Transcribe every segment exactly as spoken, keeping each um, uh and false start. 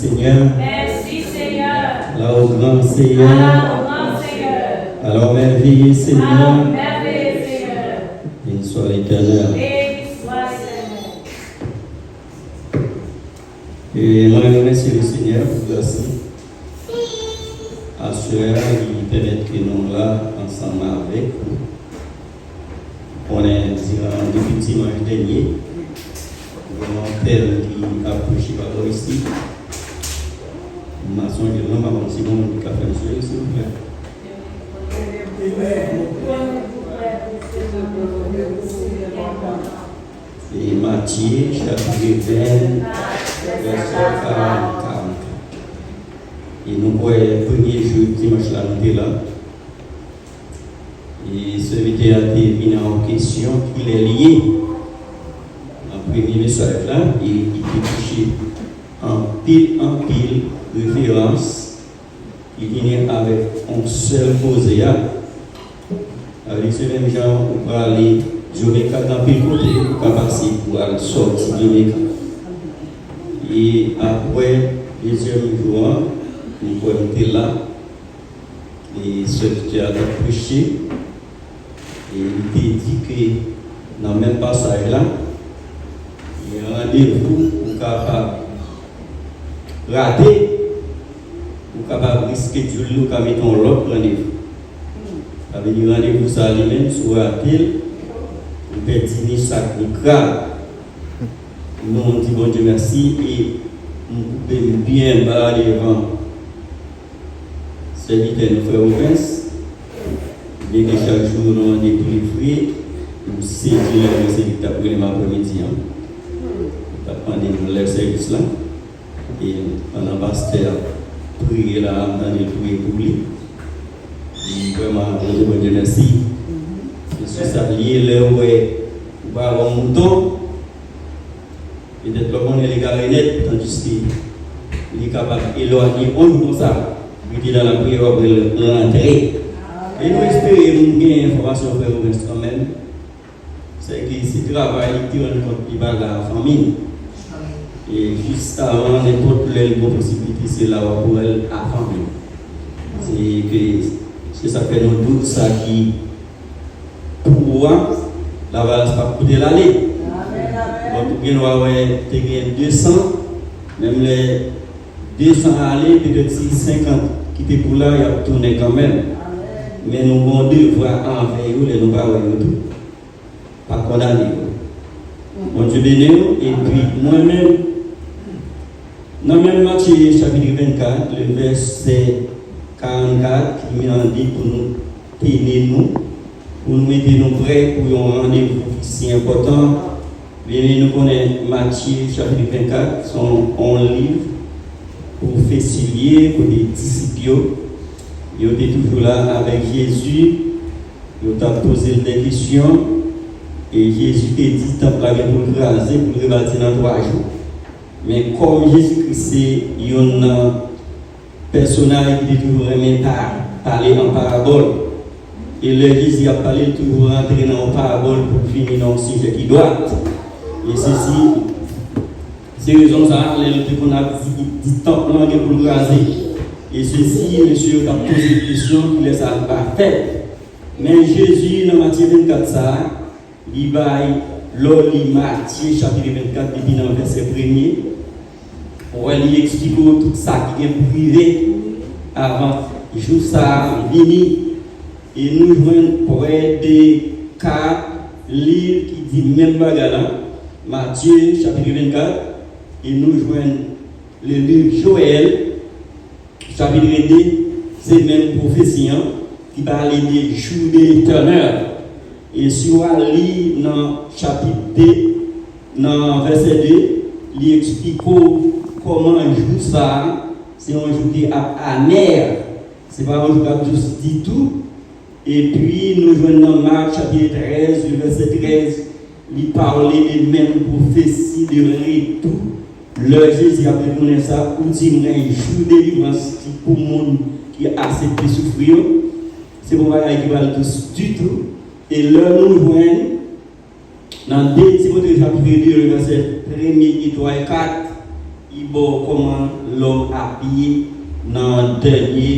Seigneur. Merci, Seigneur. Là au grand Seigneur. Là au grand Seigneur. Alors merveilleux Seigneur. Alors merveilleux, Seigneur. Béni soit l'Éternel. Béni soit l'Éternel. E mwen remèsye Lesenyè pou gras li. Aswè a, li pèmèt ke nou la ansanm avèk ou. Konnen diran depi dimanch dènye, gen yon tèm ki ap preche pa bò isit. M pa sonje l non, pa konn si gon moun ki ka fè m swiv, silvouplè. E Matye, chapit ven, vèsè karant, karant. E nou kwè premye jou dimanch la nou te la. E sèvitè a te vin ak yon kesyon, kilè li ye? Nan premye mesaj la, e li te touche anpil, anpil referans ki vini avèk yon sèl koze a. Sa vle di, se menm jan ou prale Jomekat, gen anpil kote ou ka pase pou al sòti Jomekat. E apre dezyèm jou an, m kwè m te la, e sèvitè a t ap preche, e li te di ke nan menm pasaj la, gen randevou ou kapab rate, ou kapab reschedule li, ou ka mete yon lòt randevou. Sa vle di randevou sa a li menm, si w rate l, ou pèdi ni sak ni krab. Nou di Bondye mèsi e m koupe m byen ba devan sèvitè nou, frè Rubens. Byenke chak jou nou mande pou li priye, m sezi lè m wè se li k t ap rele m aprèmidi an. Li t ap mande m lè sèvis la. E pandan pastè ap priye la, m tande l priye pou li. M vrèman rete Bondye mèsi. Se sou sa l ye, lè w wè ou pa wè yon mouton, petèt lè w konnen l egare nèt, tandiske li kapab elwanye yon jou konsa, rete nan lapriyè, w ap wè l rantre. E nou espere nou gen enfòmasyon frè Rubens kanmenm. Sèke se travay li te rann kont li pa la a fanmi l. E jis avan, nenpòt lè li gon posiblite, se la w ap wè l a fanmi l. Se ke, se sa k fè nou dout sa ki pou ou a, Lavalas p ap koute l ale. Bon, ou gen dwa wè te gen de san, menm lè de san ale, petèt si senkant ki te pou la, y ap tounen kanmenm. Men nou gon devwa anvè yo lè nou pa wè yo tou. Pa kondane yo. Bondye beni w. Epi mwen menm, nan menm Matye chapit vennkat, le vèsè karannkat, ki mande pou nou teni nou, pou nou mete nou prè pou yon randevou ki si enpòtan. Byen, nou konnen Matye chapit vennkat, se yon, yon liv pwofesi l ye, kote disip yo, yo te toujou la avèk Jezi. Yo t ap poze l de kesyon, e Jezi te di tanp la gen pou l kraze, pou l rebati nan twa jou. Men kòm Jezi Kris se youn nan pèsonaj ki te toujou renmen pa-, pale an parabòl, e lè Jezi ap pale, l toujou rantre nan yon parabòl pou l vini nan yon sijè ki dwat. E se si, se rezon sa a, lè l te konn ap di, di tanp lan gen pou l kraze. E se si mesye yo t ap poze l kesyon, kilè sa va fèt. Men Jezi, nan Matye vennkat sa a, li bay, lè w li Matye chapit vennkat depi nan vèsè premye, ou wè li eksplike w tout sa ki gen pou rive avan jou sa a vini. E nou jwenn prè de kat liv ki di menm bagay la, Matye chapit vennkat, e nou jwenn le liv Joèl, chapit de, se menm pwofesi an ki pale de jou de Letènèl. E si w al li nan chapit de, nan vèsè de, li eksplike w kòman jou sa a, se yon jou ki ap amè, se pa yon jou k ap dous ditou. Epi nou jwenn nan Mak chapit trèz, le vèsè trèz, li pale de menm pwofesi de retou. Lè Jezi ap retounen sa, ou di mwen jou delivrans ki pou moun ki aksepte soufri yo. Se pa bagay ki pral dous ditou. E lè nou jwenn nan de Timote chapit de, vèsè premye e twa e kat, li Bò kòman lòm abiye nan dènye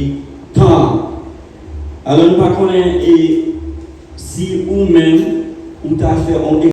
tan. Alò, nou pa konnen e, si ou menm, ou ta fè yon